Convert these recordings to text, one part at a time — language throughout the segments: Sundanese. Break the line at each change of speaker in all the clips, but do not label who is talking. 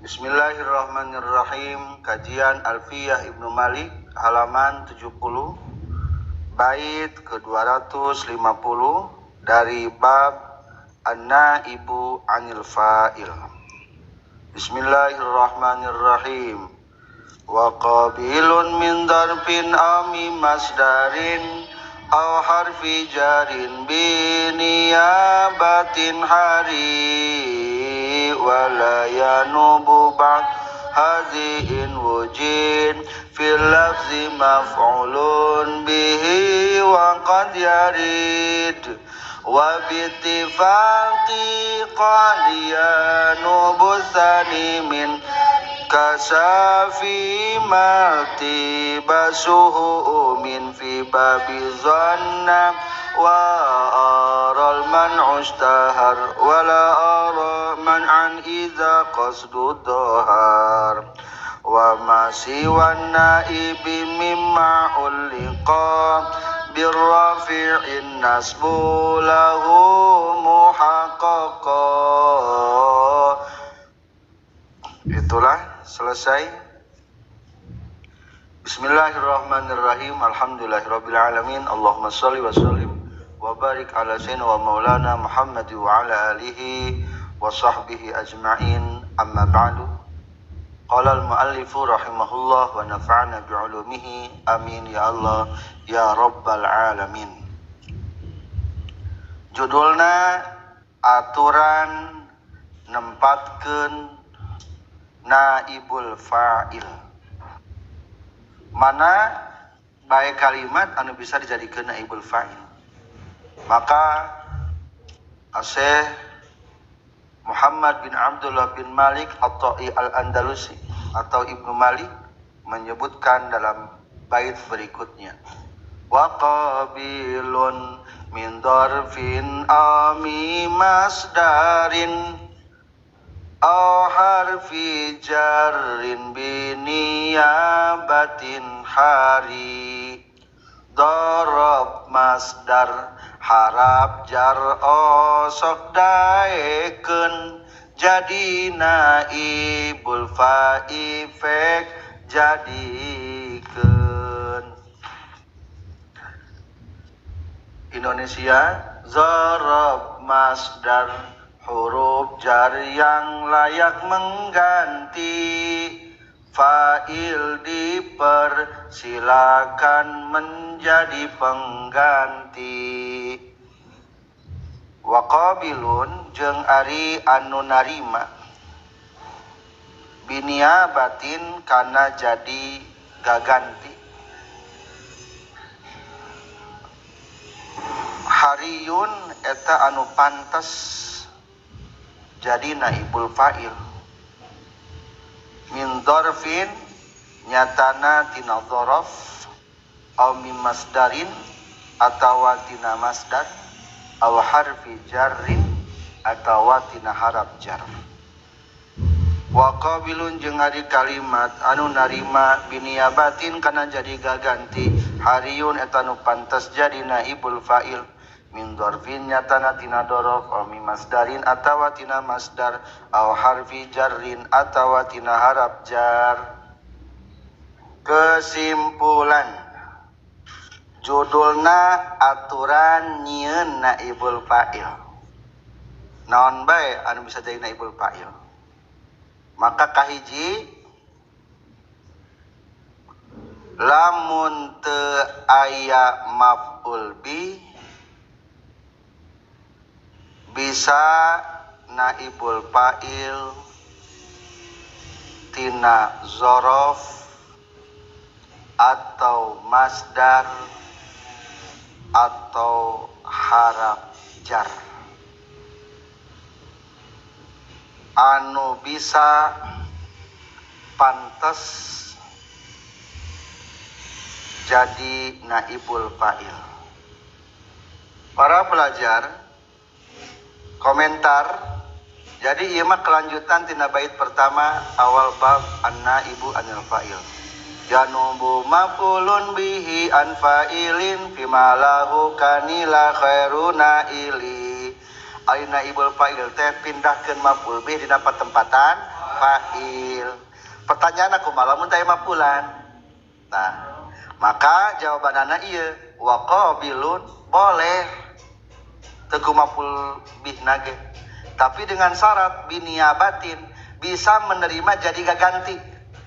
Bismillahirrahmanirrahim. Kajian Alfiyah Ibnu Malik halaman 70 bait ke-250 dari bab An-Naibu Anil Fa'il. Bismillahirrahmanirrahim. Wa qabilun min darbin ami masdarin aw harfi jarin bi niyabatin hari wala yanubu ba'd hazi'in wujid fil lafzi maf'ulun bihi wa qad yarid wa bittifaqi qad yanubu tsani min kasafi marti basuhu min fi babi zanna wa aral man'u ishtahar wa la ara man'an idza qasdu dhahar wa ma siwa naibi mimma ulliqa birrafi'in nasbu lahu muhaqqaqa. Itulah selesai. Bismillahirrahmanirrahim. Alhamdulillahirabbil alamin. Allahumma shalli wa sallim wa barik ala sayyidina wa maulana Muhammad wa ala alihi wa sahbihi ajma'in. Amma ba'du. Qala al-muallifu rahimahullah wa nafa'ana bi'ulumihi. Amin ya Allah ya rabbal alamin. Judulna aturan nempatkeun naibul fa'il. Mana baik kalimat anu bisa dijadikan naibul fa'il. Maka Syekh Muhammad bin Abdullah bin Malik At-Ta'i Al-Andalusi atau Ibnu Malik menyebutkan dalam bait berikutnya. Wa qabilun min darfin ami masdarin aw harfi jarrin bi niyabatin hari darab masdar harap jar osok daekeun jadi naibul fa'ifek jadikeun. Indonesia zarab masdar huruf jar yang layak mengganti fa'il dipersilakan menjadi pengganti. Wa qabilun jeung ari anu narima biniabatin kana jadi gaganti hariyun eta anu pantes jadi naibul fa'il min dzarfin nyatana tina dzaraf aw min masdarin atawa tina masdar aw harfi jarrin atawa tina haraf jar. Wa qabilun jeung ari kalimat anu narima biniabatin kana jadi gaganti hariyun eta nu pantes jadi naibul fa'il min dzarfin nyatana tina dzaraf aw min masdarin atawa tina masdar aw harfi jarrin atawa tina haraf jar. Kesimpulan judulna aturan nyieun naibul fa'il. Naon bae anu bisa jadi naibul fa'il? Maka kahiji lamun teu aya maf'ul bi bisa naibul fa'il tina zorof atau masdar atau haraf jar anu bisa pantes jadi naibul fa'il. Para pelajar komentar. Jadi ieu mah kelanjutan tina bait pertama awal bab an-naibu anil fa'il. Janubu maf'ulun bihi an fa'ilin fima lahu kanila khairu naili. Ari naibul fa'il teh pindahkeun maf'ul bih dina patempatan Fa'il. Pertanyaan aku malah mun teh mapulan. Nah, maka jawabanana ieu wa qabilun boleh teu maful bih nage. Tapi dengan syarat biniabatin bisa menerima jadi gaganti.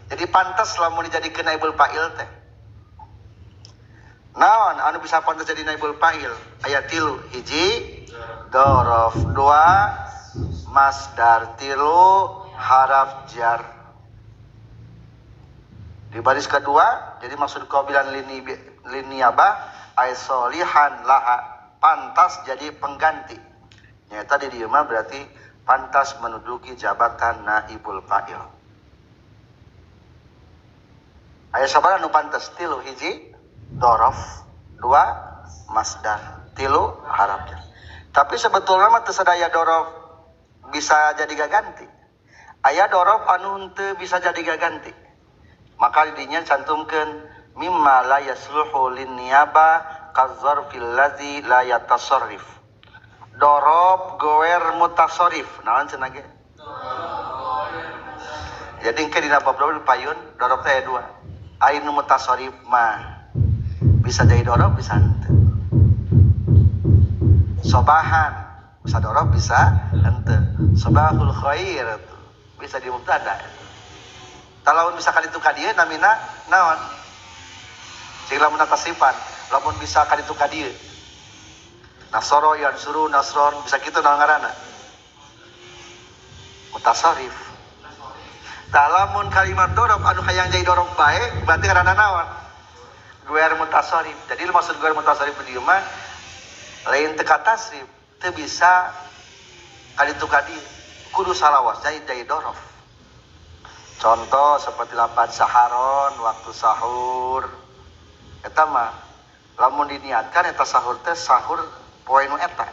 Jadi pantas lamun dijadikeun naibul fa'il teh. Naon anu bisa pantas jadi naibul fa'il? Aya tilu, hiji dorof, dua masdar, tilu haraf jar. Di baris kedua, jadi maksud qabilan liniyabah ay solihan laha, pantas jadi pengganti. Nyata di dieu mah berarti pantas menduduki jabatan naibul fa'il. Aya sabaraha nu pantas? Tilu, hiji dorof, dua masdar, tilu haraf jar. Tapi sebetulnya mah teu sadaya dorof bisa jadi gaganti. Aya dorof anu henteu bisa jadi gaganti. Maka didinya cantumkeun mimma la yasluhu linniyaba kazzarfil ladzi la yatasarrif. Dorob goer mutasarrif. Naon cenah ge? Jadi engke dina bab dorob payun dorob teh aya dua. Ari nu mutasarrif mah bisa jadi dorob bisa henteu. Sobahan bisa dorob bisa henteu. Sobahul khair bisa di mubtada. Talaun bisa kaditu ka dieu namina naon? Cing lamun tasifan, lamun bisa kaditu ka dieu. Nasoro yansuru nasron bisa kitu naon ngaranna? Mutasarrif. Tah lamun kalimat dorob anu hayang jadi dorob bae berarti ngaranna naon? Guer mutasarrif. Jadi maksud guer mutasarrif di dieu mah lain teu katasrif, teu bisa kaditu ka dieu. Kudu salawas jadi dorof. Contoh seperti lapan saharon waktu sahur. Eta mah lamun diniatkan eta sahur teh sahur poe nu eta.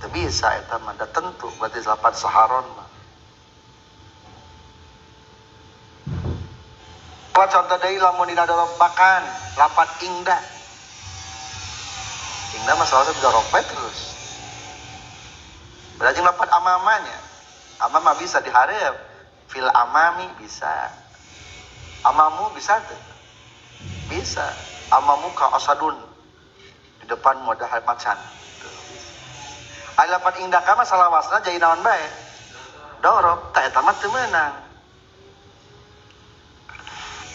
Teu bisa eta mah da tentu berarti lapan saharon mah. Contoh deui lamun dina dorof makan lapan ingda. Ingda mah salahna dorof bae terus. Berarti lapan amamanya. Amama bisa dihareup. Fil amami bisa. Amamu bisa tuh? Bisa. Amamu ka asadun. Di depan modal macan. Ari lapan indaka mah salawasna jadi naon bae? Dorob, tah eta mah teu meunang.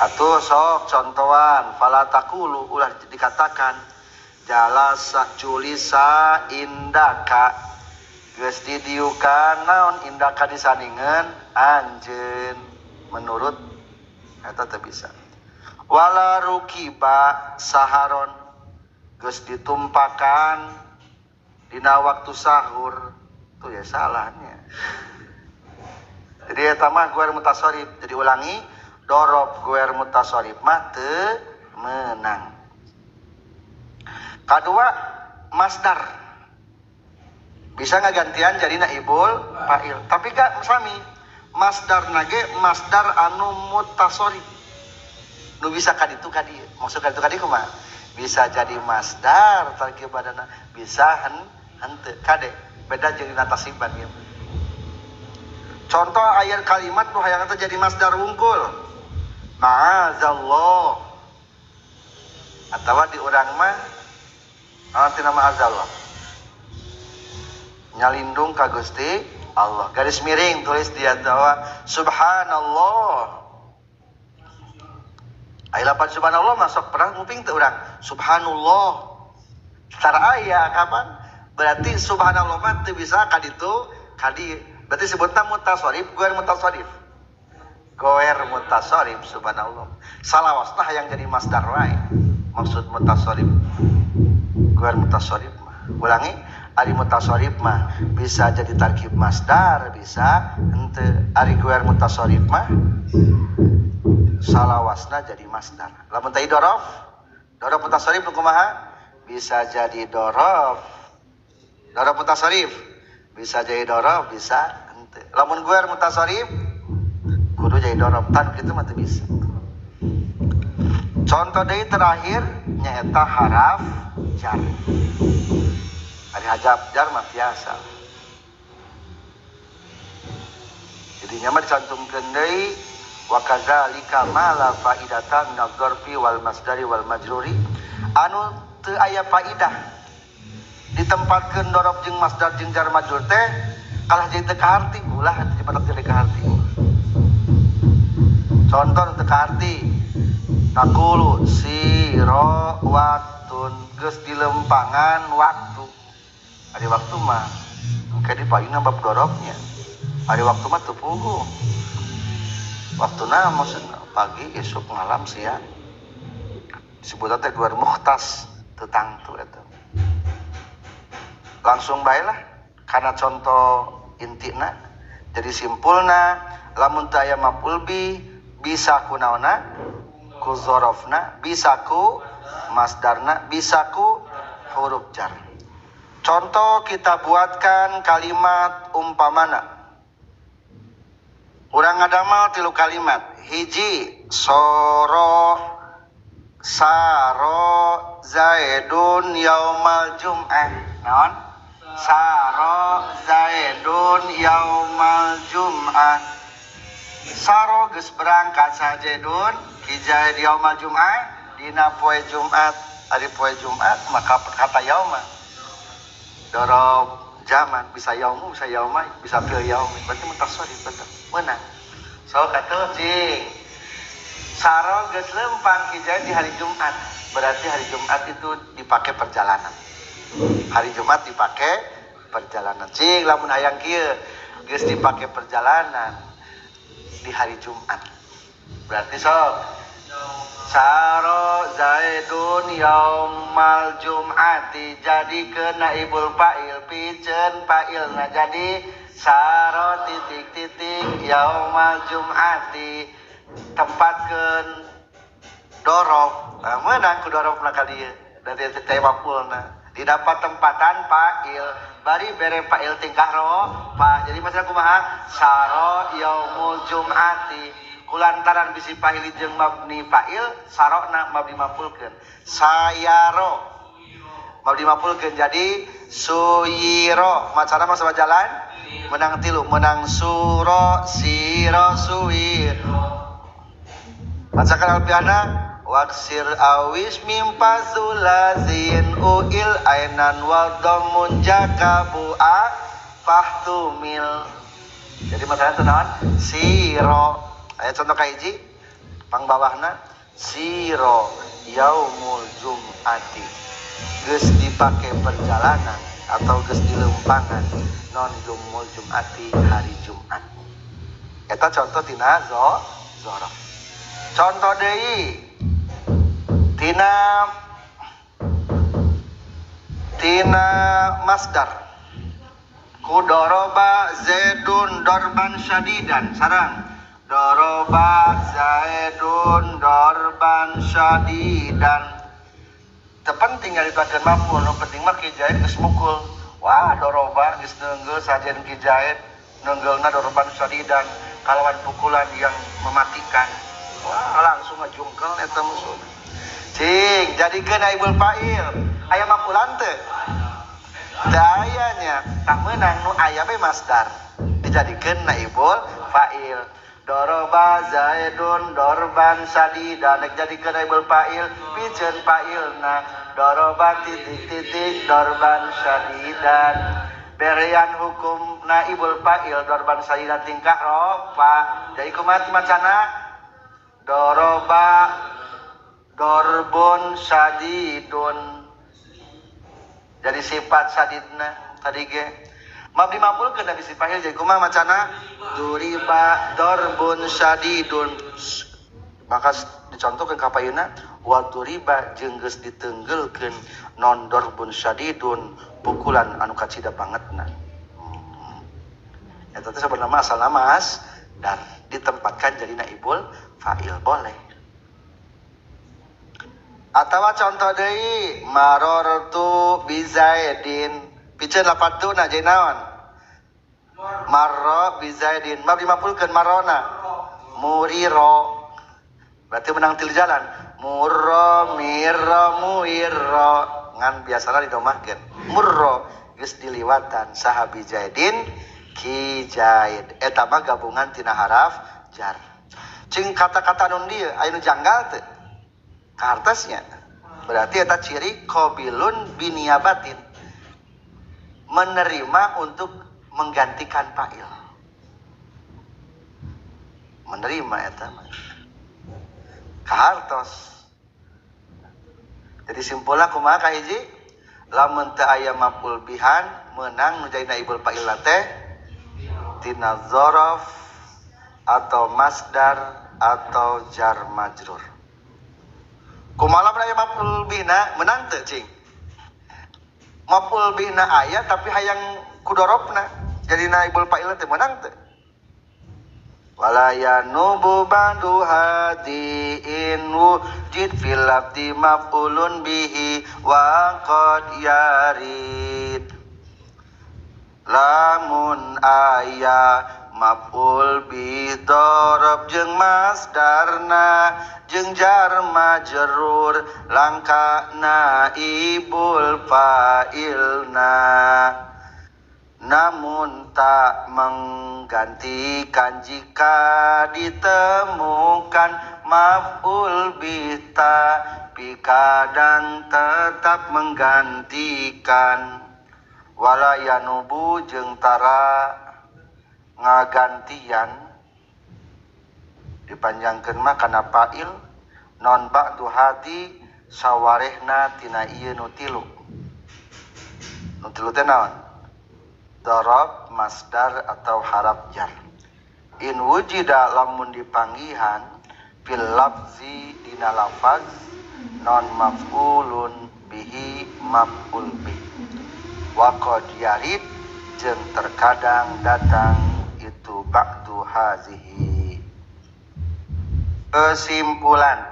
Atuh sok contohan fala taqulu ulah dikatakan jalasa julisa indaka geus didiukan naon indaka disandingeun anjeun menurut eta teu bisa. Wala rukiba saharon geus ditumpakan dina waktu sahur tuh ya salahnya. Jadi eta mah guer mutasarrif. Jadi ulangi, dorob guer mutasarrif mah teu meunang. Kadua masdar bisa ngagantian jadi naibul fa'il. Tapi gak sami masdar nage masdar anu mutasarrif. Nu bisa kaditu ka dieu. Maksud kaditu ka dieu kumaha? Bisa jadi masdar tarkib badana, bisa henteu kade. Beda jeung dina tasiban ieu. Contoh ayat kalimat nu hayang teh jadi masdar wungkul. Ma'azallah. Atawa di urang mah naon tina ma'azallah? Nyalindung ka Gusti Allah. Garis miring tulis di atawa subhanallah. Aya lapan subhanallah masuk pernah nguping teu urang. Subhanallah. Tara aya kapan? Berarti subhanallah mah teu bisa ka ditu ka dieu. Berarti sebutna mutasarrif, goer mutasarrif. Goer mutasarrif subhanallah. Salawasna hayang jadi masdar wae. Maksud mutasarrif goer mutasarrif mah. Ulangi, ari mutasarrif mah bisa jadi tarkib masdar, bisa henteu. Ari goer mutasarrif mah salawasna jadi masdar. Lamun tadi dorof, dorof mutasarrif nu kumaha? Bisa jadi dorof. Dorof mutasarrif bisa jadi dorof, bisa henteu. Lamun goer mutasarrif kudu jadi dorof, tan kitu mah teu bisa. Contoh deui terakhir nyaeta haraf jar. Ari hajab jar mah biasa. Jadinya mah dicantumkeun deui wa kadzalika ma la faidata minadz dzarfi wal masdari wal majruri anu teu aya faidah ditempatkeun dorob jeung masdar jeung jar majrur teh kalah jadi teu kaharti ulah teu dipatok jadi kaharti. Contoh teu kaharti taqulu siro waktun geus dilempangan waktu. Ari waktu mah engke dipayuna bab dorobnya. Ari waktu mah teu puguh. Waktuna maksudna pagi, esuk, malam, siang. Disebutna teh guar mukhtas teu tangtu eta. Langsung bae lah karena contoh intina. Jadi simpulna lamun teu aya maf'ul bi bisa ku naonna ku dzarafna, bisa ku masdarna, bisa ku huruf jar. Contoh kita buatkan kalimat umpamana. Urang ngadamel tilu kalimat. Hiji soro saro zaidun yaumal jum'ah. Naon? Saro zaidun yaumal jum'ah. Saro geus berangkat sajaidun ki zaid yaumal jum'ah dina poe Jumat. Ari poe Jumat maka kata yauma dorob zaman bisa yaumu bisa yauma bisa fil yaumi berarti mutasarrif betul menang. So katuh cing saro geus lempang ki zaid di hari Jumat berarti hari Jumat itu dipakai perjalanan. Hari Jumat dipakai perjalanan cing lamun hayang kieu geus dipakai perjalanan di hari Jumat berarti sok saro zaidun yaumal jum'ati jadi kena ibul fa'il piceun fa'ilna jadi saro titik titik yaumal jum'ati tempatkeun dorob. Nah, meunang ku dorobna ka dieu dari teh maf'ulna didapat tempatan fa'il bari bere fa'il tingkah rofa. Jadi masalah kumaha saro yaumul jum'ati kulantaran bisi fa'il jeung mabni fa'il sarona mabni maf'ulkeun sayaro mabni maf'ulkeun jadi suyiro macana mah sama jalan menang tilu menang suro siro suwiro macakan alpiana waksir awis mimpazulazin uil ainan wadhamun jakabu a fahtumil. Jadi masalah itu naon siro. Aya contoh kahiji pangbawahna siro yaumul jum'ati geus dipake perjalanan atau geus dilempangan non yaumul jum'ati hari Jumat. Eta contoh tina dzaraf. Contoh deui tina tina masdar ku doroba zaidun dorban syadidan sarang doroba zaidun dorban syadidan. Teu penting nyaritakeun maf'ul, nu penting mah ki Zaid geus mukul. Wah doroba geus neunggel sajen ki Zaid neunggeulna dorban syadidan kalawan pukulan yang mematikan. Wah langsung ngajungkel eta musuh. Cing jadikeun naibul fa'il aya maf'ulan teu? Teu aya nya. Tah meunang nu aya we masdar dijadikeun naibul fa'il. Doroba zaidun dorban sadidan rek jadikeun naibul fa'il piceun fa'ilna doroba titik titik dorban sadidan berean hukum naibul fa'il dorban sadidan tingkah rofa. Jadi kumaha macana doroba dorbun sadidun jadi sifat sadidna tadi ge mabni maf'ul kana bisi fa'il jadi kumaha macana duriba dorbun sadidun. Maka dicontohkeun ka payuna wa duriba jeung geus ditenggelkeun non dorbun sadidun pukulan anu kacida bangetna. Eta teh sebenarnya asalna masdar ditempatkan jadi naibul fa'il boleh. Atawa contoh deui marartu bi zaidin piceun lapat tu na jadi naon marra bi zaidin mabni maf'ulkeun marona muriro berarti menang tilu jalan murra mirra muirra ngan biasana didomahkeun murra geus diliwatan saha bi zaidin ki Zaid. Eta mah gabungan tina haraf jar. Cing kata-kata nu dieu aya nu janggal teu? Kahartosnya. Berarti eta ciri qabilun biniabatin. Menerima untuk menggantikan fa'il. Menerima eta mah. Kahartos. Jadi simpulna kumaha kahiji? Lamun teu aya maf'ul bihan meunang nu jadi naibul fa'il teh tina dzaraf atau masdar atau jar majrur. Kumaha lamun aya maf'ul bihna meunang teu cing? Maf'ul bihna aya tapi hayang kudorobna jadi naibul fa'il teh meunang teu? Wala yanubu ba'du hadiin wujid fil lafzi maf'ulun bihi wa qad yarid. Lamun aya maf'ul bi dorob jeung masdarna jeung jar majrur langka naibul fa'ilna. Namun tak menggantikan jika ditemukan maf'ul bih tapi kadang tetap menggantikan. Wala yanubu jeung tara ngagantian dipanjangkeun mah kana fa'il non ba'du hadi sawarehna tina ieu nu tilu. Nu tilu teh naon? Darab, masdar atau haraf jar. In wujida lamun dipanggihan fil lafzi dina lafaz non maf'ulun bihi maf'ul bih. Wa qad yarid jeung terkadang datang itu ba'du hazihi. Kesimpulan.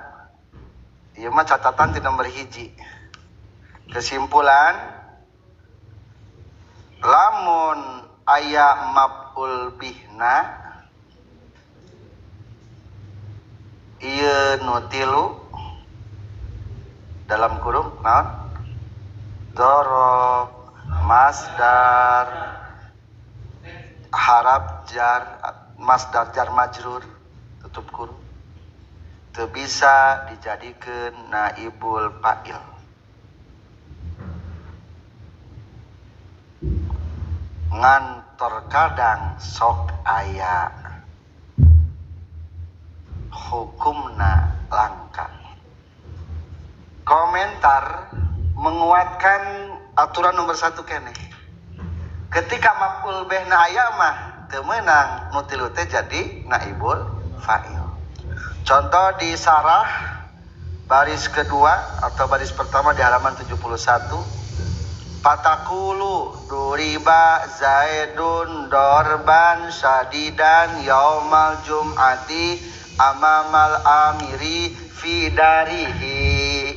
Ieu mah catatan di nomor 1. Kesimpulan lamun aya maf'ul bihna ieu nu tilu dalam kurung naon? Dorob, masdar, haraf jar, masdar jar majrur tutup kurung teu bisa dijadikeun naibul fa'il. Ngan terkadang sok aya hukumna langka. Komentar menguatkan aturan nomor 1 keneh. Ketika maf'ul bihna aya mah teu meunang nu tilu teh jadi naibul fa'il. Contoh di sarah baris kedua atau baris pertama di halaman 71. Patakulu duriba zaidun dorban syadidan yaumal jum'ati amamal amiri fi darihi.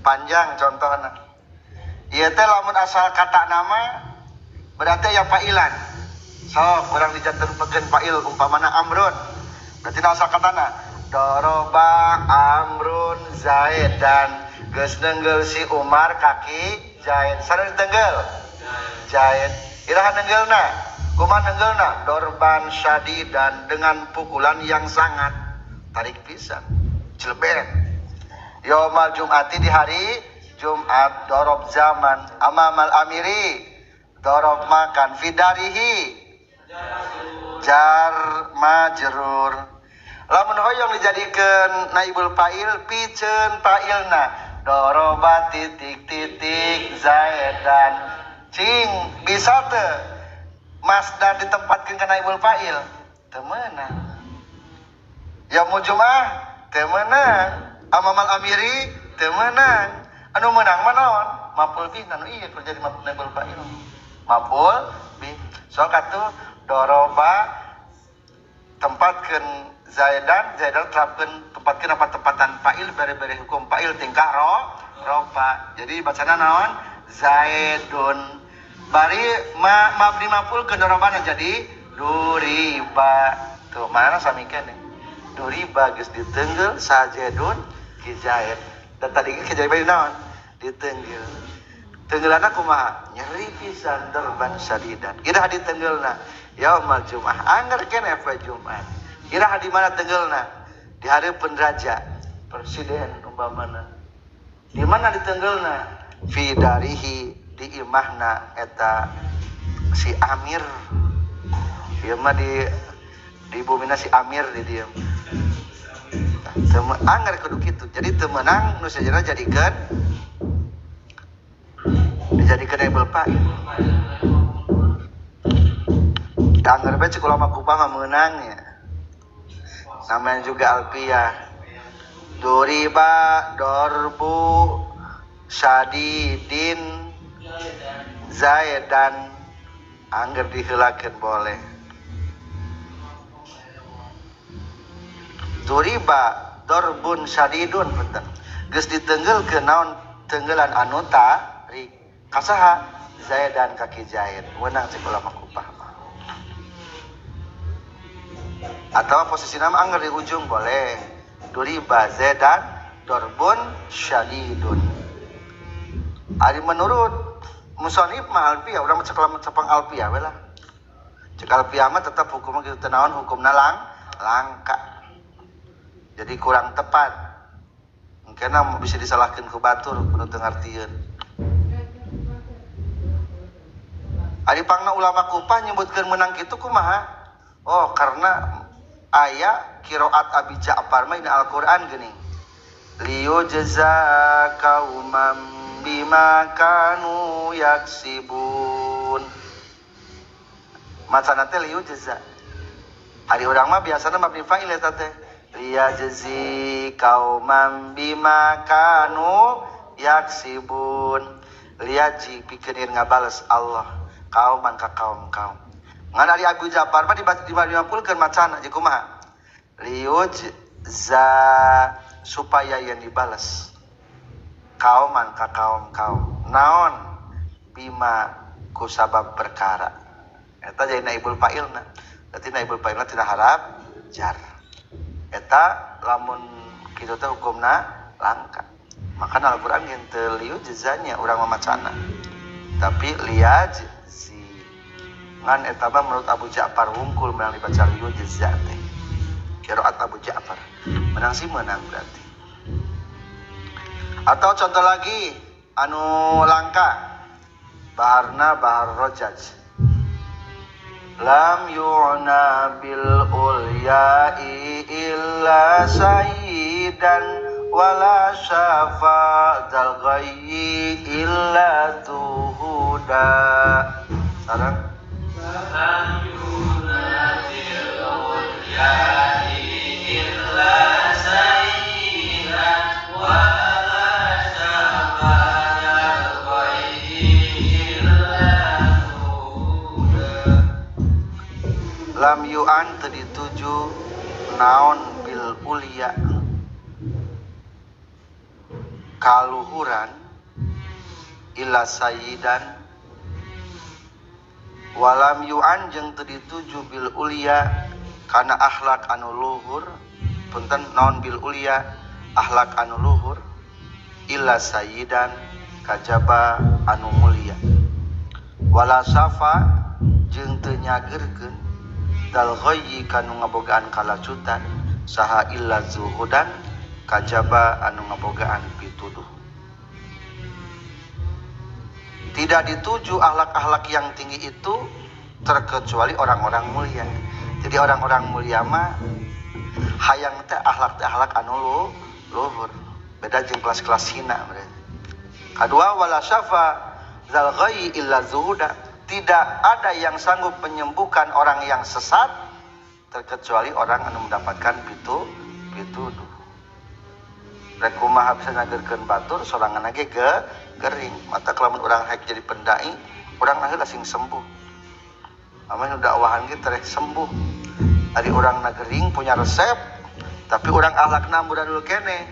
Panjang contohna. Ieu teh lamun asal kata nama berarti aya fa'ilan. Sok urang dijanten pegen fa'il umpamana amrun. Berarti asal katana doroba amrun zaidan geus nenggel si Umar kaki Zaid. Sana ditenggel? Zaid. Iraha nenggelna? Kumaha nenggelna? Dorban syadidan dengan pukulan yang sangat tarik pisan. Celebet. Yaumal Jum'ati di hari Jumat dorob zaman amamal amiri dorob makan fidarihi jar majrur. Lamun hoyong dijadikeun naibul fa'il piceun fa'ilna doroba titik titik zaidan. Cing bisa teu masdar ditempatkeun kana naibul fa'il? Teu meunang. Yaumul Jum'ah teu meunang, amamal amiri teu meunang. Anu meunang mah naon? Maf'ul bih. Anu ieu kudu jadi naibul fa'il. Maf'ul bih. Sok atuh doroba tempatkeun zaidan, zaidan terapkeun tempatkeun apa tempatan fa'il bere-bere hukum fa'il tingkah ro rofa. Jadi bacana naon? Zaidun. Bari ma mabni maf'ul ke dorobana jadi duriba. Tuh mana sami keneh. Duriba geus ditenggel sajedun ki zaid. Dan tadi ki zaid bari naon? Ditenggel. Tenggeulana kumaha? Nyeri pisan dorban syadidan. Iraha ditenggeulna? Yaumal Jumat. Angger keneh poe Jumat. Iraha di mana tenggeulna? Di hareupeun raja, presiden umpamana. Di mana ditenggeulna? Fi darihi, di imahna eta si Amir. Ieu mah di bumina si Amir di dieu. Teu angger kudu kitu. Jadi teu meunang nu sejenna jadikeun dijadikeun naibul fa'il. Da angger bae cek ulama Kufah mah meunang nya. Namanya juga alfiyah. Duriba dorbu syadidin zaidan angger diheulakeun boleh. Duriba dorbun syadidun punten. Geus ditenggeulkeun naon tenggelan anu tarik kasaha zaidan kaki Zaid. Weunang cek ulama Kufah mah. Atau posisi nama angger di ujung boleh. Duriba zaidan dorbun syadidun. Ari menurut musonif mah alfiyah, urang mah cepang alfiyah we lah. Cek alfiyah mah tetap hukumna kitu teu naon hukumna langka. Jadi kurang tepat. Mungkin bisa disalahkan ku batur kudu teu ngartieun. Ari pangna ulama Kufah nyebutkeun meunang kitu kumaha? Oh, karena aya qiraat Abi Ja'far mah dina Al-Qur'an geuning. Liyujza qaumam bima kanu yaksibun. Macana teh liyujza. Ari urang mah biasana mabni fa'il eta teh. Liyajzi qaumam bima kanu yaksibun. Liyaji pikeun ngabales Allah kauman ka kaum-kaum. Ngan ari Abu Ja'far mah dimampulkeun macana jeung kumaha? Liyujza supaya yen dibales kauman ka kaum-kaum. Naon bima ku sabab perkara. Eta jadi naibul fa'ilna. Berarti naibul fa'ilna tina harap jar. Eta lamun kitu teh hukumna langka. Maka Al-Qur'an ge teu liyujzanya urang mamacana. Tapi liyajzi. Ngan eta mah menurut Abu Ja'far wungkul menang dibaca liyujza teh. Qiraat Abu Ja'far. Menang sih menang berarti. Atau contoh lagi anu langka. Baharna bahar rojaj. Lam yu'na bil ulya'i illa sayyidan wala syafa dal ghayyi illa tuhuda. Sarang
lam yu'na bil ulya'i illa sayyidan wala syafa dal ghayyi illa tuhuda.
Lam yu'an teu dituju naon bil ulya kaluhuran illa sayyidan walam yu'an jeung teu dituju bil ulya kana akhlak anu luhur punten naon bil ulya akhlak anu luhur illa sayyidan kajaba anu mulia wala safa jeung teu nyageurkeun dal ghayyi kanu ngabogaan kalacutan saha illa zuhudan kajaba anu ngabogaan pituduh. Tidak dituju akhlak-akhlak yang tinggi itu terkecuali orang-orang mulia. Jadi orang-orang mulia mah hayang teh akhlak anu luhur. Beda jeung kelas-kelas hina berarti. Kadua wala syafa zal ghayyi illa zuhuda. Tidak ada yang sanggup menyembuhkan orang yang sesat terkecuali orang anu mendapatkan pituduh. Rek kumaha bisa nyageurkeun batur sorangan ge gering. Mata lamun urang haek jadi pendai, urang heula sing sembuh. Amun dakwahan ge tereh sembuh. Ari urang na gering punya resep, tapi urang akhlakna mudah dulu keneh.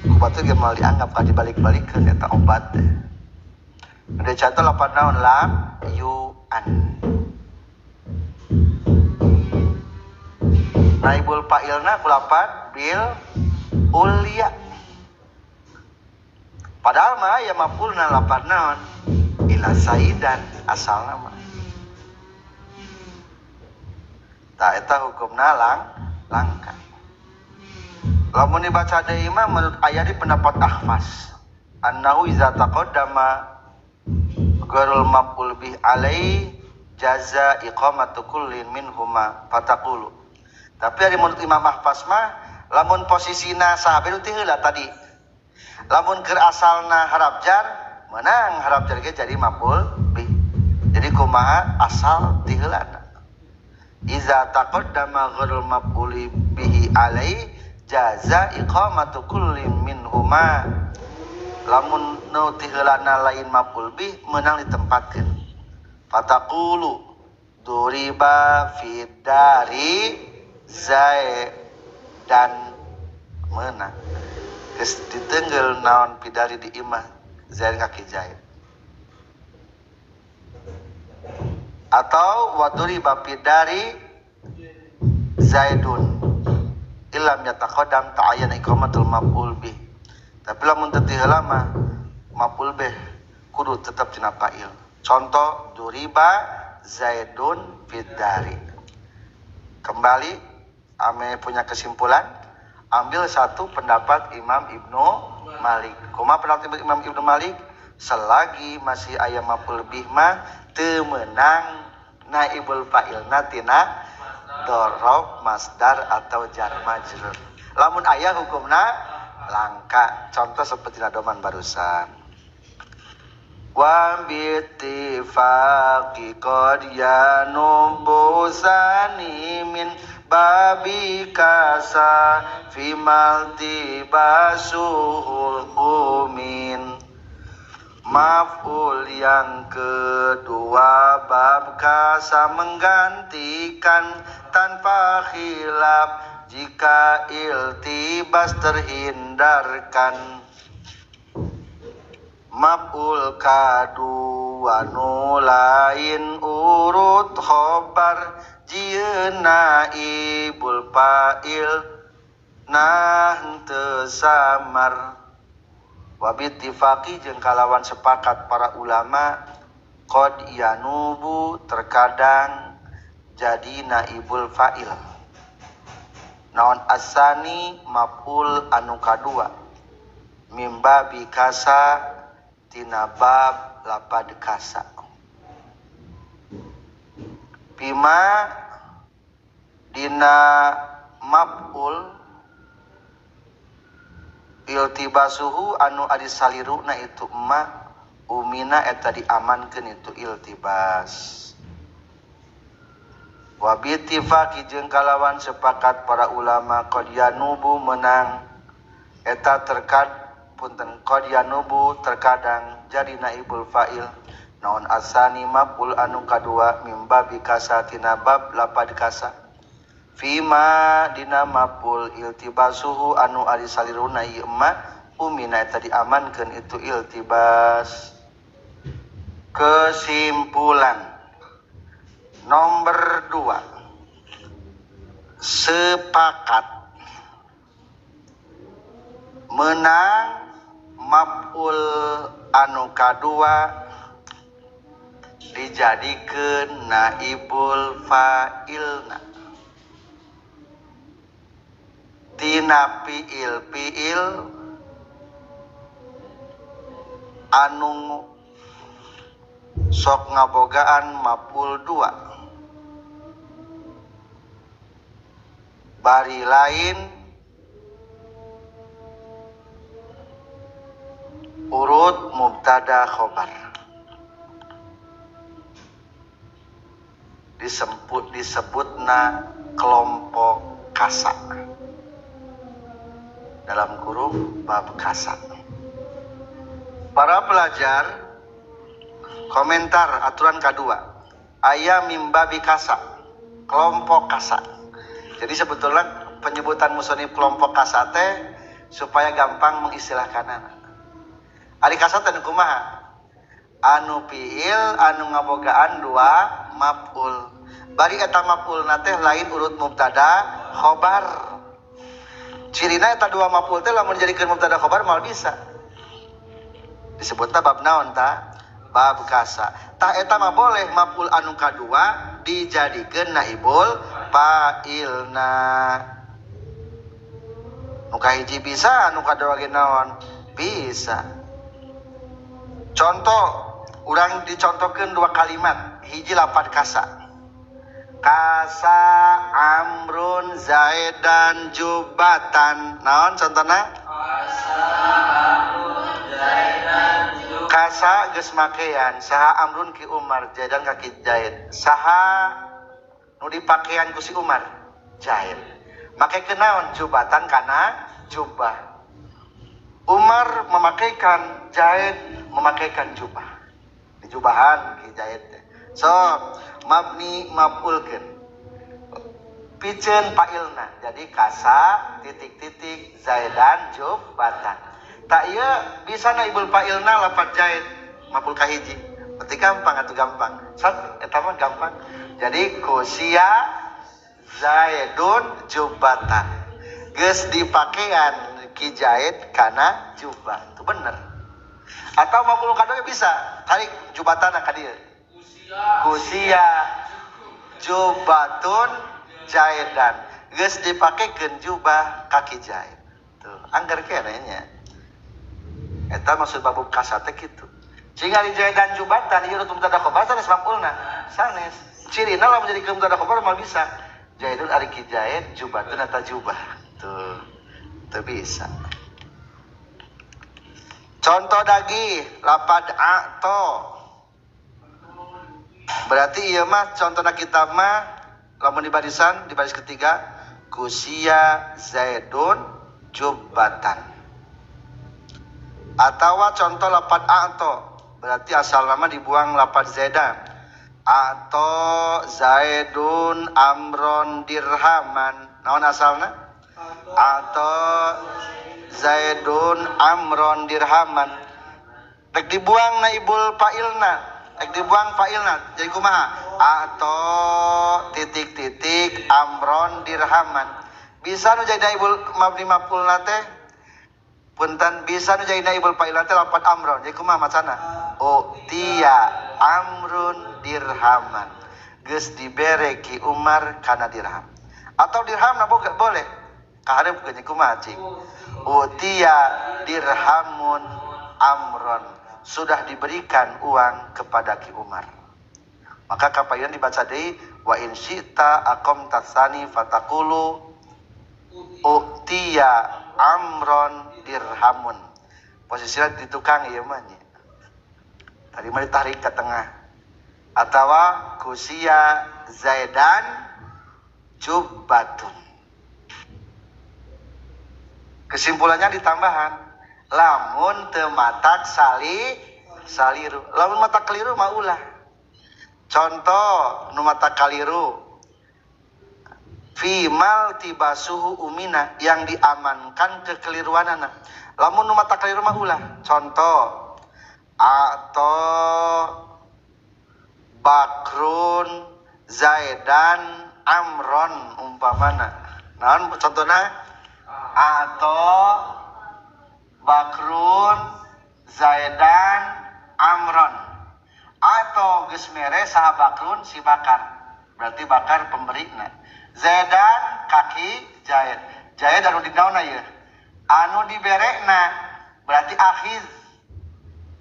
Ku batur ge moal dianggap ka dibalik-balikeun eta obat teh. Ada contoh lapan naon lam yu'an. Naibul fa'ilna kulapan bil ulya. Padahal mah aya maf'ulna lapad naon? Ila Zaidan asalna mah. Tah eta hukumna langka. Lamun dibaca deui mah menurut aya di pendapat Ahfas annahu iza taqaddama ghairul maf'ul bih alai jaza iqamatu kullin minhuma fataqulu. Tapi ari menurut Imam Ahfas mah lamun posisina sahabe nu teu heula tadi. Lamun keur asalna harap jar meunang harap jar ge jadi maf'ul bih. Jadi kumaha asal ti heulana. Iza taqaddama ghairul maf'uli bihi alai jaza iqamatu kullin minhuma. Lamun nu ti heulana lain maf'ul bih meunang ditempatkeun. Fataqulu duriba fi dari zaidan meunang. Geus ditenggel naon pidari di imah zaid kaki zaid. Atau waduriba fidari zaidun illam yataqaddam ta'ayyan iqamatul maf'ul bih. Tapi lamun teu ti heula mah maf'ul bih kudu tetep tina fa'il. Contoh duriba zaidun fidari. Kembali ame punya kesimpulan, ambil satu pendapat Imam Ibnu Malik. Kumaha pendapat Imam Ibnu Malik? Selagi masih aya maf'ul bih mah teu meunang naibul fa'ilna tina dorob masdar atau jar majrur. Lamun aya hukumna langka. Contoh seperti nadoman barusan. Wa bittifaqi qad yanubusani min babi kasa fi maltibasuhul umin. Maf'ul yang kedua bab kasa menggantikan tanpa khilaf jika iltibas terhindarkan. Maf'ul kadua nu lain urut khobar jieun naibul fa'il nah teu samar. Wabittifaqi jeung kalawan sepakat para ulama qad yanubu terkadang jadi naibul fa'il. Naon asani maf'ul anu kadua mimba bikasa tina bab lapad kasa. Bima dina maf'ul iltibasuhu anu ari saliruna itu emma umina eta diamankeun itu iltibas. Wa bittifaqi jeung kalawan sepakat para ulama qad yanubu menang eta terkad punten qad yanubu terkadang jadi naibul fa'il naon asani maf'ul anu kadua mimba bikasa tina bab lapad kasa. Fima dina maf'ul iltibasuhu anu ari saliruna ieu emma umina eta diamankeun itu iltibas. Kesimpulan nomor 2, sepakat menang maf'ul anu kadua dijadikeun naibul fa'ilna tina fi'il fi'il anu sok ngabogaan maf'ul 2 bari lain urut mubtada khobar disebutna kelompok kasa dalam kurung bab kasa. Para pelajar komentar aturan kedua aya mimbabi kasa kelompok kasa. Jadi sebetulnya penyebutan musonif kelompok kasa teh supaya gampang mengistilahkan. Ari kasa teh kumaha? Anu fiil anu ngabogaan dua maf'ul. Bari eta maf'ulna teh lain urut mubtada khobar. Cirina eta dua maf'ul teh lamun dijadikeun mubtada khobar moal bisa. Disebutna bab naon ta? Bab kasa. Tah eta mah boleh maf'ul anu kadua dijadikeun naibul fa'ilna. Nu kahiji bisa, nu kadua ge naon? Bisa. Contoh, urang dicontohkeun dua kalimat, hiji lapad kasa. Kasa amrun zaidan jubatan. Naon contohna?
Kasa amrun zaidan jubatan.
Kasa geus makean, saha amrun ki Umar, zaidan ka ki Zaid. Saha nu dipakean ku si Umar? Zaid. Make kenaon jubatan kana jubah. Umar memakaikan Zaid memakaikan jubah. Dijubahan ki Zaid teh. So, mabni maf'ulkeun. Piceun fa'ilna. Jadi kasa titik-titik zaidan jubatan. Tak ieu bisa naibul fa'ilna lapat Zaid maf'ul kahiji. Berarti gampang atuh gampang. Sat eta mah gampang. Jadi kusia Zaidun jubatan. Geus dipakean ki Zaid kana jubah. Itu bener. Atau maf'ul kadua bisa tarik jubatana ka dieu. Kusia jubatun Zaidan. Geus dipakekeun jubah ka ki Zaid. Tuh, angger keneh nya. Eta maksud bab kasa teh kitu. Sehingga di Zaidan jubatan ieu mubtada khabar sanes maf'ulna. Sanes. Cirina lamun jadi mubtada khabar mah bisa. Zaidun ari ki Zaid jubatun eta jubah. Tuh. Teu bisa. Contoh lagi lapad ato. Berarti ieu mah contohna kitab mah lamun di barisan di baris ketiga kusia Zaidun jubatan. Atawa contoh lapad ato berarti asal nama dibuang lapad Zaidan. Atau Zaidun amron dirhaman. Naon asalna? Atau Zaidun amron dirhaman. Rek dibuang naibul fa'ilna. Rek dibuang fa'ilna. Jadi kumaha? Atau titik-titik amron dirhaman. Bisa nu jadi naibul mabni maf'ulna teh? Punten bisa nu jadi naibul fa'ilna teh lapat amron. Jadi kumaha macana? Utia amrun dirhaman. Geus dibere ki Umar kana dirham. Atau dirham na boga boleh. Kaharep geus kumaha cing? Utia dirhamun amron. Sudah diberikan uang kepada Ki Umar. Maka kapayun dibaca deui wa in syi'ta aqam tasani fataqulu utia amron dirhamun. Posisinya di tukang ieu mah nya. Tadi mah ditarik ke tengah. Atawa kusia Zaidan jubbatun. Kesimpulannya ditambahan lamun teu matak sali saliru. Lamun matak keliru mah ulah. Contoh nu matak kaliru fimal tibasuhu umina yang diamankan kekeliruanana. Lamun nu matak keliru mah ulah. Contoh atau Bakrun Zaidan Amron umpamana. Naon contohna? Atau Bakrun Zaidan Amron. Atau geus mere saha Bakrun si Bakar. Berarti Bakar pemberina. Zaidan kaki Zaid. Zaid anu dinaonna ieu? Anu diberekna berarti akhiz.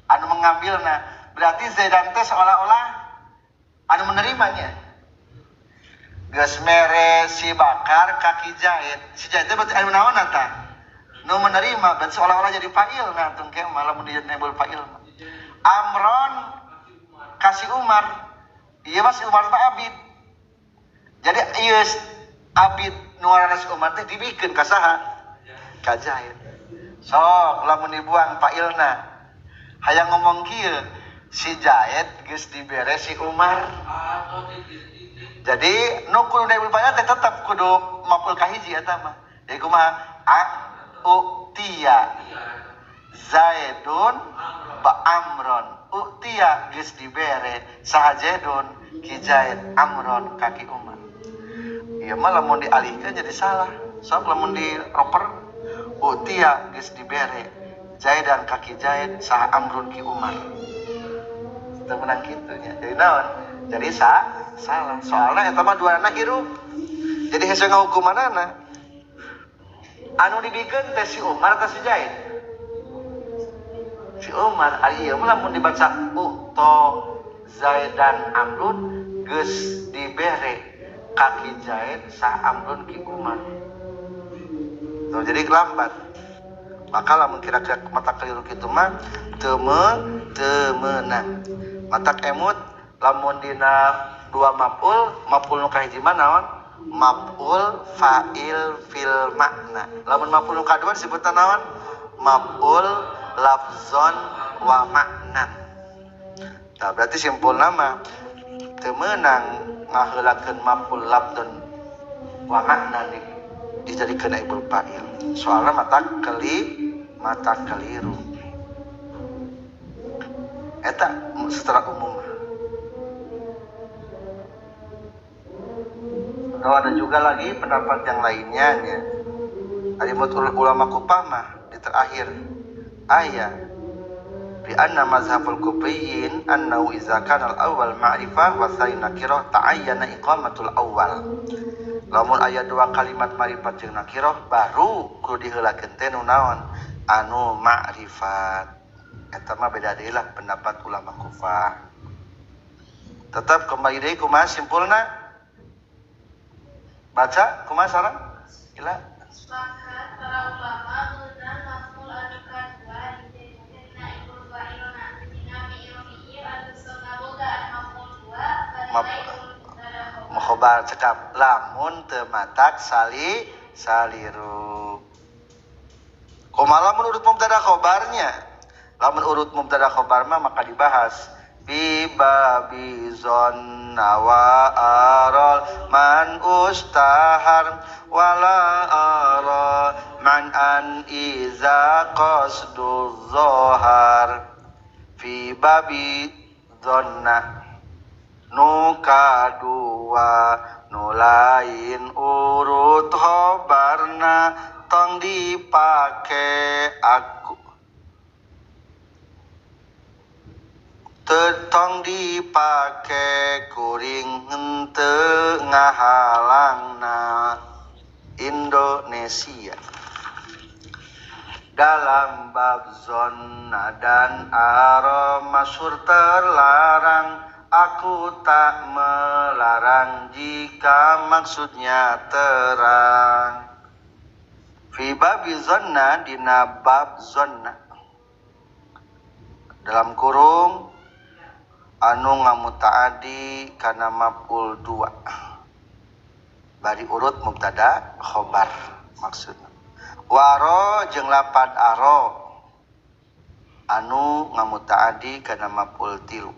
Anu mengambilna. Berarti Zaidan teh seolah-olah anu menerimanya. Geus mere si Bakar kaki Zaid. Si Zaid teh berarti anu naonna tah? Nu menerima berarti seolah-olah jadi fa'il nah tong ke malah mun dijadikan fa'il. Amron kasih Umar. Ieu mah si Umar teh abid. Jadi ieu abid nu ngaranna si Umar teh dibikeun ka saha? Ka Zaid. Sok lamun dibuang fa'ilna. Hayang ngomong kieu, si Zaid geus dibere si Umar. Jadi nu kudu naibul fa'il teh tetep kudu maf'ul kahiji eta mah. Jadi kumaha? A utia Zaidun ba Amron. Utia geus dibere saha Zaidun ki Zaid Amron ka ki Umar. Ieu mah lamun dialihkeun jadi salah. Sok lamun diroper utia geus dibere Zaidan kaki Zaid saha Amrun ki Umar. Teu meunang kitu nya. Jadi naon? Jadi salah. Soalna eta mah duanana hirup. Jadi hese ngahukumanana. Anu dibikeun teh si Umar atau si Zaid? Si Umar. Ari ieu mah lamun dibaca uto Zaidan Amrun geus dibere kaki Zaid sah Amrun ki Umar. Tuh, jadi lambat. Maka lamun kira-kira mata keliru kitu mah teu meunang. Matak emut lamun dina dua maf'ul, maf'ul nu kahiji mah naon? Maf'ul fa'il fil makna. Lamun maf'ul nu kadua disebutna naon? Maf'ul lafzon wa makna. Nah, berarti simpulna mah teu meunang ngaheulakeun maf'ul lafzon wa makna dijadikeun naibul fa'il. Soalna mata keliru. Eta secara umum. Atau ada juga lagi pendapat yang lainnya nya. Ari ulama Kufah mah di terakhir ayat bi anna mazhabul kufiyyin annahu idza kana al-awwal ma'rifah wa tsani nakirah ta'ayyana iqamatul awwal. Lamun aya dua kalimat ma'rifat jeung nakirah baru kudu diheulakeun teh nu naon anu ma'rifat. Eta mah beda deui lah pendapat ulama Kufah. Tetap kembali deui kumaha simpulna? Baca kumaha sareng? Ila.
Sepakat para ulama meunang maf'ul anu kadua dijadikeun naibul fa'ilna dina fi'il anu sok ngabogaan maf'ul dua bari
khobar cekap lamun teu matak saliru. Kumaha lamun urut mubtada khobarnya? Lamun urut mubtada khobar mah maka dibahas bi babi zonna wa aral man ustahar wala ara man an iza qasdu zohar fi babi zonna nu kadua nu lain urut khobarna tong dipake aku tong dipake kuring henteu ngahalangna Indonesia dalam bab zonna dan ara masyhur terlarang. Aku tak melarang jika maksudnya terang. Fi babi zonna dina bab zonna dalam kurung anu ngamutaadi kana maf'ul dua bari urut mubtada khobar maksudna. Waro jeung lapad aro anu ngamutaadi kana maf'ul tilu.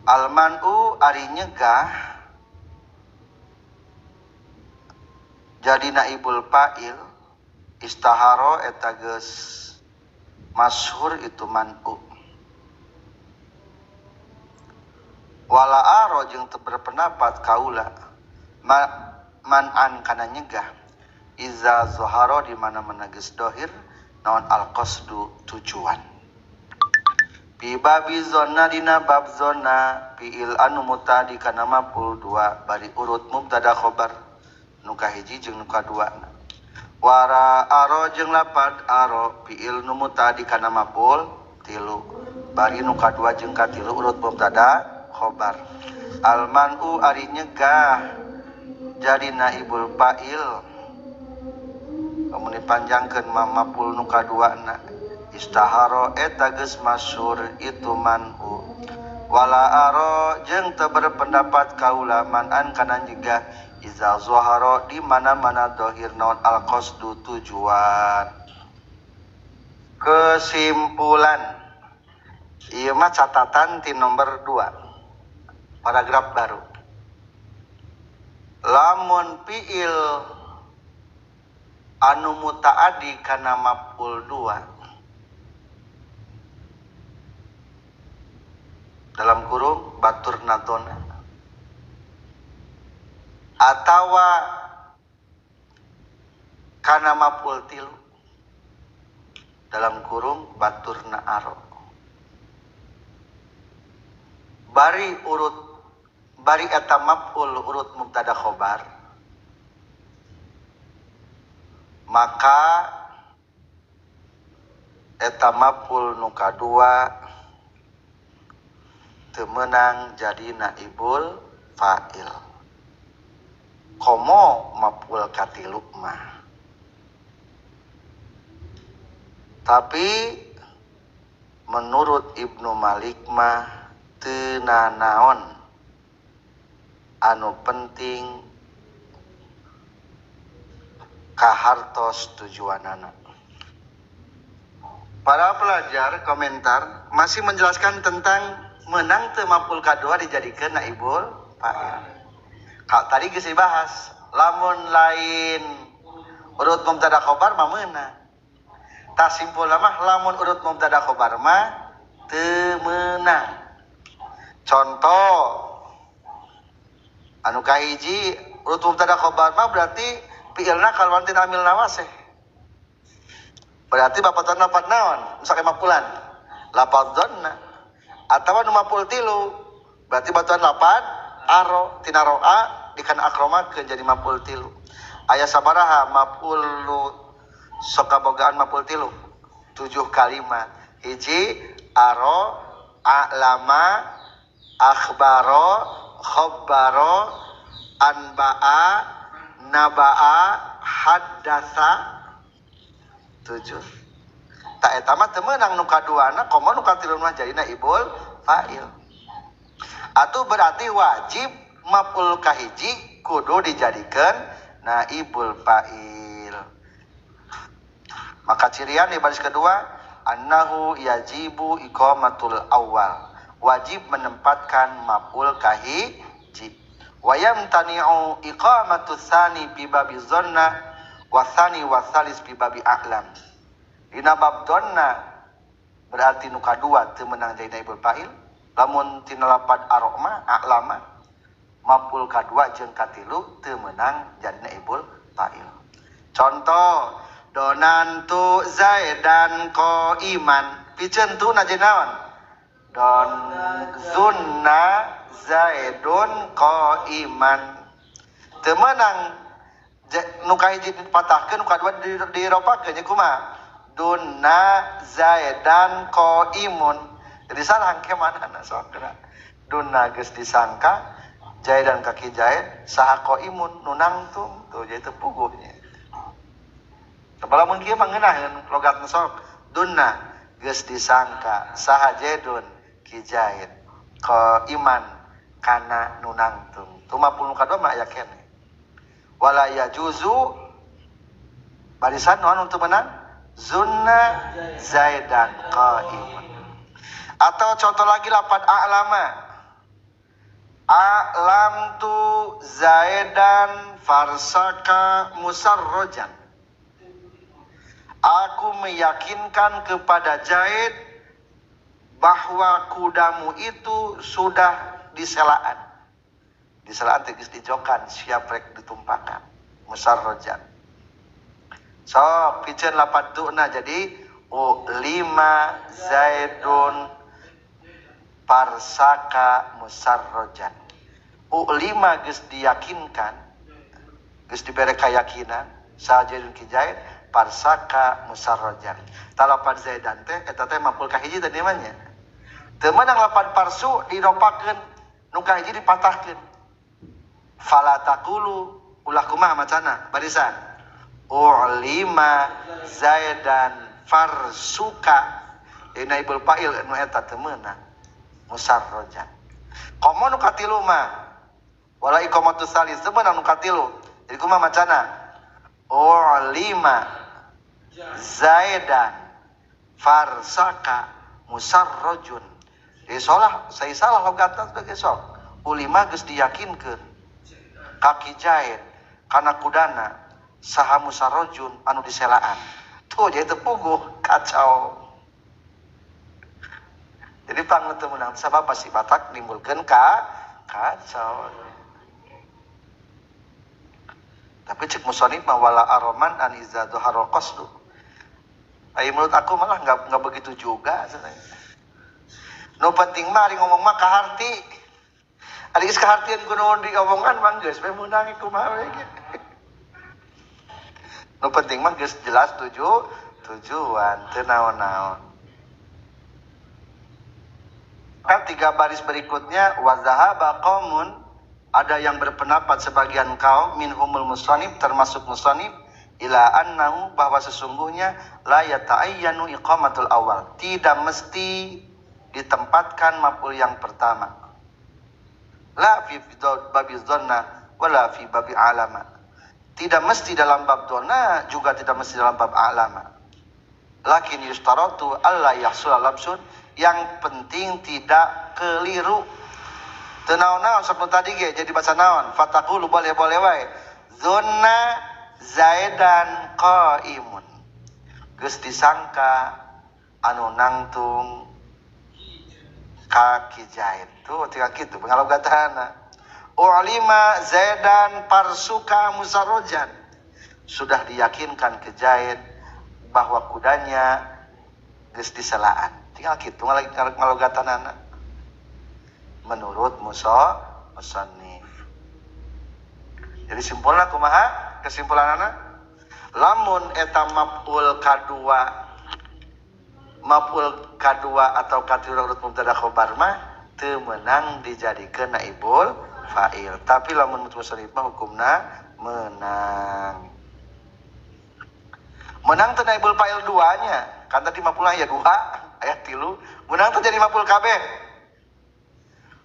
Almanu ari nyegah jadi naibul fa'il istaharo eta geus masyhur itu man'u. Wala aro jeung teu berpendapat kaula man'an kana nyegah iza zuharo di mana-mana geus dohir naon al-qasdu tujuan. Bi babi zonna dina bab zonna fi'il anu mutadi kana maf'ul dua bari urut mubtada khobar nu kahiji jeung nu kaduana. Wara aro jeung lapad aro fi'il nu mutadi kana maf'ul tilu bari nu kadua jeung katilu urut mubtada khobar. Al man'u ari nyegah jadi naibul fa'il lamun dipanjangkeun mah maf'ul nu kaduana istaharo eta geus masyhur itu man'u. Wala aro jeung teu berpendapat kaula man'an kana nyegah iza zuharo di mana-mana dohir naon al-qasdu tujuan. Kesimpulan ieu mah catatan ti nomor 2 paragraf baru. Lamun fiil anu mutaaddi kana maf'ul 2 dalam kurung batur nadona atawa Kana maf'ul tilu dalam kurung baturna aro. Bari urut bari eta maf'ul urut mubtada khobar, maka eta maf'ul nu kadua teu meunang jadi naibul fa'il. Komo maf'ul katilu mah. Tapi menurut Ibnu Malik mah teu nanaon, anu penting kahartos tujuanana. Para pelajar komentar masih menjelaskan tentang menang teu maf'ul kadua dijadikeun naibul fa'il. Kalau tadi geus dibahas, lamun lain urut mubtada khobar mah meunang. Tah simpulna mah lamun urut mubtada khobar mah teu meunang. Contoh anu kahiji urut mubtada khobar mah berarti fiilna kaluar tina amil nawasih. Berarti bapatan lapat naon? Misalkan maf'ulan lapat dhanna atawa nu maf'ul tilu berarti batuan lapat aro tina roa dikana akromakeun jadi maf'ul tilu. Aya sabaraha maf'ul nu sok kabogaan maf'ul tilu? 7 kalimat. Hiji aro, a'lama, akhbaro, khabbaro, anba'a, naba'a, haddasa. 7. Tak eta mah teu meunang nu kaduana komo nu katilu mah jadina ibul fa'il. Atuh berarti wajib maf'ul kahiji kudu dijadikeun naibul fa'il. Maka cirian di baris kedua annahu yajibu iqamatul awal, wajib menempatkan maf'ul kahiji. Wa yamtani'u iqamatus tsani bi babi dhanna wa tsani wa tsalis bi babi a'lam. Dina bab dhanna berarti nu kadua teu meunang jadi naibul fa'il. Lamun tina lapad aroma a'lama maf'ul kadua jeung katilu teu meunang jadi naibul fa'il. Contoh donantu zaidan qaiman, piceun tu na jadi naon? Don zunna zaidun qaiman. Teu meunang nu kahiji dipatahkeun nu kadua diropakeun nya kumaha? Dunna zaidan qaimun. Jadi salah ke mana sok geura. Dunna geus disangka zaidan kaki zaid saha qaimun nu nangtung tuh jadi teu puguhnya. Lamun kieu mah ngeunaheun logat sok. Dunna geus disangka saha zaidun ki zaid qaiman kana nu nangtung. Tuh maf'ul nu kadua mah aya keneh. Wala yajuzu barisan naon untuk menang? Zunna zaidan qaimun. Atau contoh lagi lapan a'lama. A'lamtu zaidan farsaka musarrojan. Aku meyakinkan kepada Zaid bahwa kudamu itu sudah diselaan. Diselaan tegas dijokan, siap rek ditumpakan. Musarrojan. So, piceun lapan tu'na jadi ulima zaidun parsaka musarrojan. Ulima geus diyakinkan, geus dibere keyakinan sajaidun ki zaid parsaka musarrojan. Talapan zaidan teh eta teh maf'ul kahiji tadi mah nya. Teu meunang lapan parsu diropakeun nu kahiji dipatahkeun. Fala taqulu ulah kumaha macana barisan. Ulima zaidan farsuka naibul fa'il nu eta teu meunang musarrojan. Komo nu katilu mah wala iqamatu salis teu meunang nu katilu. Jadi kumaha macana? Ulima zaidan farsaka musarrojun. Jadi salah, saya salah logatna sebagai sok. Ulima geus diyakinkeun kaki zaid kana kudana saha musarrojun anu diselaan. Tuh jadi tepuguh kacau. Jadi pang teu meunang sabab pasti batak nimbulkeun ka kacau. Tapi cek musonif mah wala aroman an iza dhaharal qasdu. Ai menurut aku malah enggak begitu juga sebenarnya. Nu penting mah ari ngomong mah kaharti. Ari geus kahartieun ku nu diomongan mah geus we meunang kumaha we ge. Nu penting mah geus jelas tujuan teu naon-naon. Kan tiga baris berikutnya wa zahaba qaumun, ada yang berpendapat sebagian kaum minhumul musannif termasuk musannif ila annahu bahwa sesungguhnya la yata'ayyanu iqamatul awal, tidak mesti ditempatkan maf'ul yang pertama. La fi babi dhanna wala fi babi alama. Tidak mesti dalam bab dhanna, juga tidak mesti dalam bab alama. Lakin yustaratu alla yahsula labsun, yang penting tidak keliru. Teu naon-naon sok nu tadi ge jadi baca naon? Fataqulu boleh-boleh wae. Zunna Zaidan qaimun. Geus disangka anu nangtung ka Ki Zaid. Tuh tinggal kitu pangalogatana. Ulima Zaidan parsuka musarrojan. Sudah diyakinkan ke Zaid bahwa kudanya geus diselaan. Tinggal kitu ngalogatanana. Menurut musannif. Jadi simpulna kumaha? Kesimpulanana lamun eta maf'ul kadua atau katilu urut mubtada khobar mah teu meunang dijadikeun naibul fa'il. Tapi lamun musannif mah hukumna menang. Menang teu naibul fa'il duanya. Kan tadi maf'ul aya dua, ayat tilu, menang teu jadi maf'ul kabeh.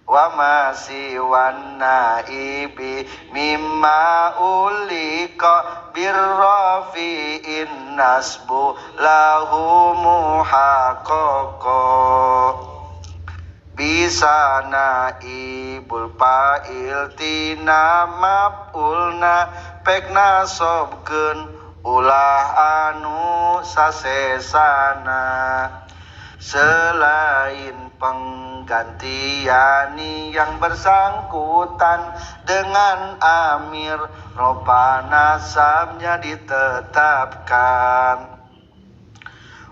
Wa ma siwan naibi mimma ulika birrafi'in nasbu lahu muhaqqaqa. Bisa naibul fa'il tina maf'ulna pek nasobkeun ulah anu sasesana. Selain penggantiani yang bersangkutan dengan amir, ropa nasabnya ditetapkan.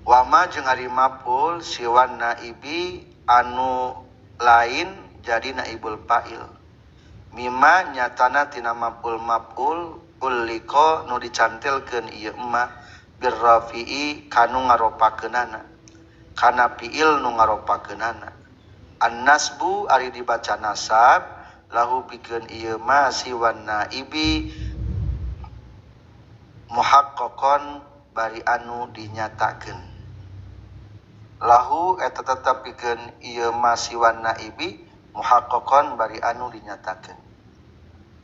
Wama jeung ari maf'ul siwan naibi anu lain jadi naibul fa'il. Mima nyatana tina maf'ul maf'ul uliko nu dicantelkeun ieu emma birrafi'i kanu ngaropakeunana. Kana fi'il nu ngaropakeunana. An-nasbu ari dibaca nasab lahu pikeun ieu ma siwan naibi muhaqqaqon bari anu dinyatakeun. Lahu eta tetep pikeun ieu ma siwan naibi muhaqqaqon bari anu dinyatakeun.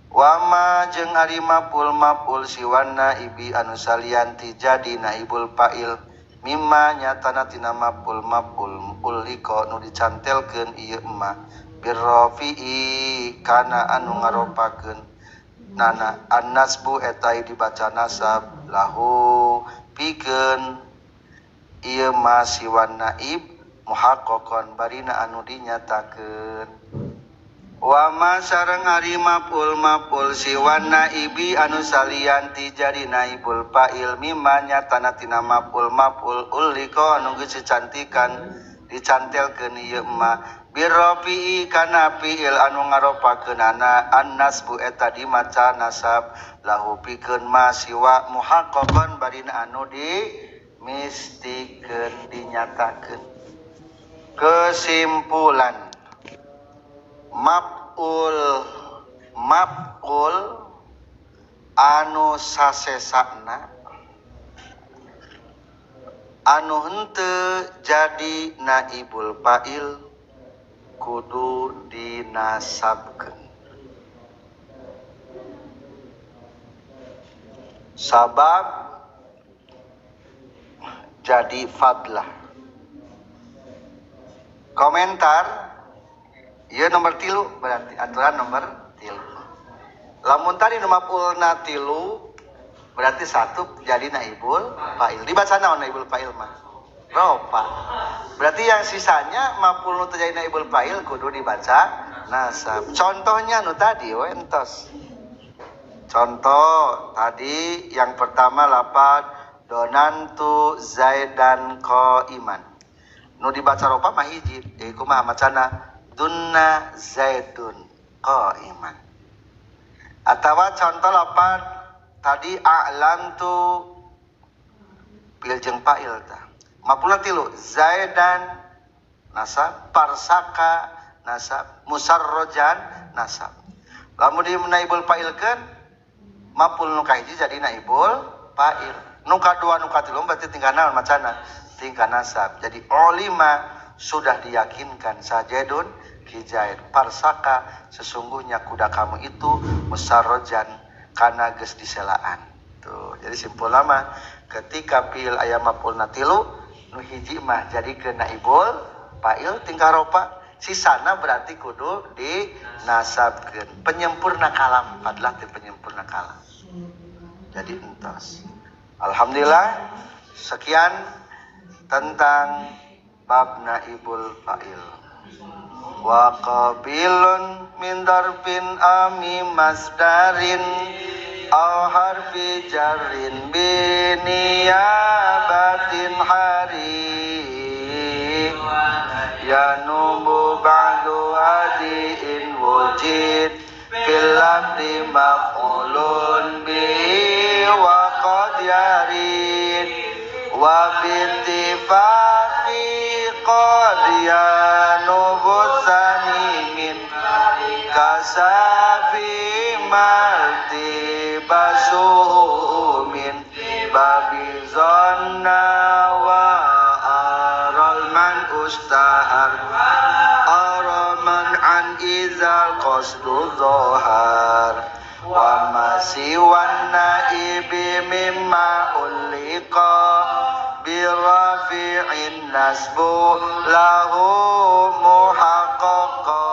Wa ma jeung ari maf'ul maf'ul siwan naibi anu salian ti jadi naibul fa'il mimma nyatana tina maf'ul maf'ul uliko nu dicantelkeun ieu emma birrafi'i kana anu ngaropakeun nana an-nasbu eta dibaca nasab lahu pikeun ieu ma siwan naib muhaqqaqon barina anu dinyatakeun. Wa ma sareng ari maf'ul maf'ul siwan naibi anu salian ti jadi naibul fa'il mimma nyatana tina maf'ul maf'ul uliko anu geus dicantikan dicantelkeun ieu ma birrafi'i kana fi'il anu ngaropakeunana an-nasbu eta dimaca nasab lahu pikeun ma siwa muhaqqaqan barina anu di mistikeun dinyatakeun. Kesimpulan maf'ul maf'ul anu sasesana anu henteu jadi naibul fa'il kudu dinasabkeun. Sabab jadi fadlah. Komentar ieu nomor 3 berarti aturan nomor 3. Lamun tadi nu maf'ulna 3 berarti 1 jadi naibul fa'il. Dibaca naon naibul fa'il mah? Rofa. Berarti yang sisanya maf'ul nu teu jadi naibul fa'il kudu dibaca nasab. Contohnya nu tadi we entos. Contoh tadi yang pertama lapad donantu zaidan qaiman. Nu dibaca ropa mah hiji, deui kumaha macana dunna zaidun qaiman. Atawa contoh lapad tadi a'lantu fil jeung fa'il tah. Maf'ulna tilu zaidan nasab, parsaka nasab, musarrojan nasab. Lamun di naibul fa'ilkeun maf'ul nu kahiji jadi naibul fa'il. Nu kadua nu katilu berarti tingkah naon macana? Tingkah nasab. Jadi olima sudah diyakinkan sajaidun kijaid parsaka sesungguhnya kuda kamu itu musarrojan kana geus diselaan. Tuh, jadi simpul lama ketika fil aya maf'ulna tilu nu hiji mah jadi ke naibul fa'il tingkah ropa sisana berarti kudu dinasabkeun. Penyempurna kalam padlah teh penyempurna kalam. Jadi entos. Alhamdulillah sekian tentang bab naibul fa'il. Wa qabilun min darbin ami masdarin aw harfi jarrin bi niyabatin hari yanubu ba'du hadiin wujid fil lamri maf'ulun bi wa qad yarid wa bittifaqi qad yanubu tsani min kasafi malti basuhu min babi zanna wa aral man ustahar araman an izal qasdu zohar wa masiwan naibi mimma ulika birafi'in nasbu lahu muhaqqaqa.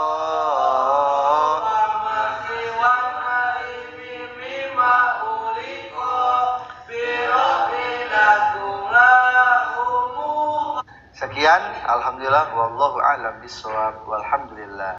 Sekian, alhamdulillah, wallahu a'lam bishawab, walhamdulillah.